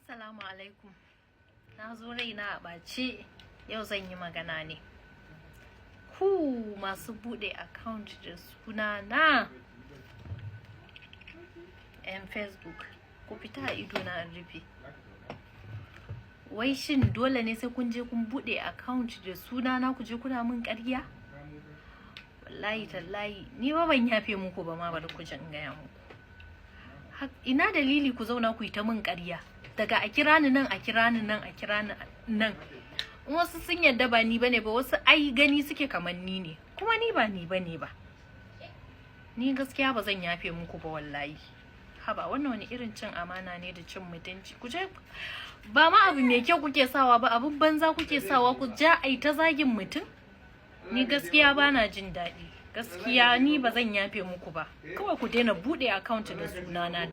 Assalamu alaikum. Na zo raina a ɓace, yau zan yi magana ne. Ku masu buɗe account da suna na 'yan Facebook, ku fita a ido na in rufe. Wai shin dole ne sai kun je kun buɗe account da suna na ku je kuna min ƙarya? Wallahi tallahi ni ba ban yafe muku ba ma, bari ku ji in gaya muku. Ina dalili ku zauna ku yi ta min ƙarya? Daga a kira ni nan, a kira ni nan, a kira ni nan. In wasu sun yadda ba ni bane ba, wasu ai gani suke kamar ni ne, kuma ni ba ni bane ba. Ni gaskiya ba zan yafe muku ba wallahi. Haba, wannan wani irin cin amana ne da cin mutunci? Ku je, ba ma abu mai kyau kuke sawa ba, abun banza kuke sawa, ku ja ai ta zagin mutum. Ni gaskiya ba na jin daɗi. Gaskiya ni ba zan yafe muku ba. Kawai ku daina buɗe account da sunana.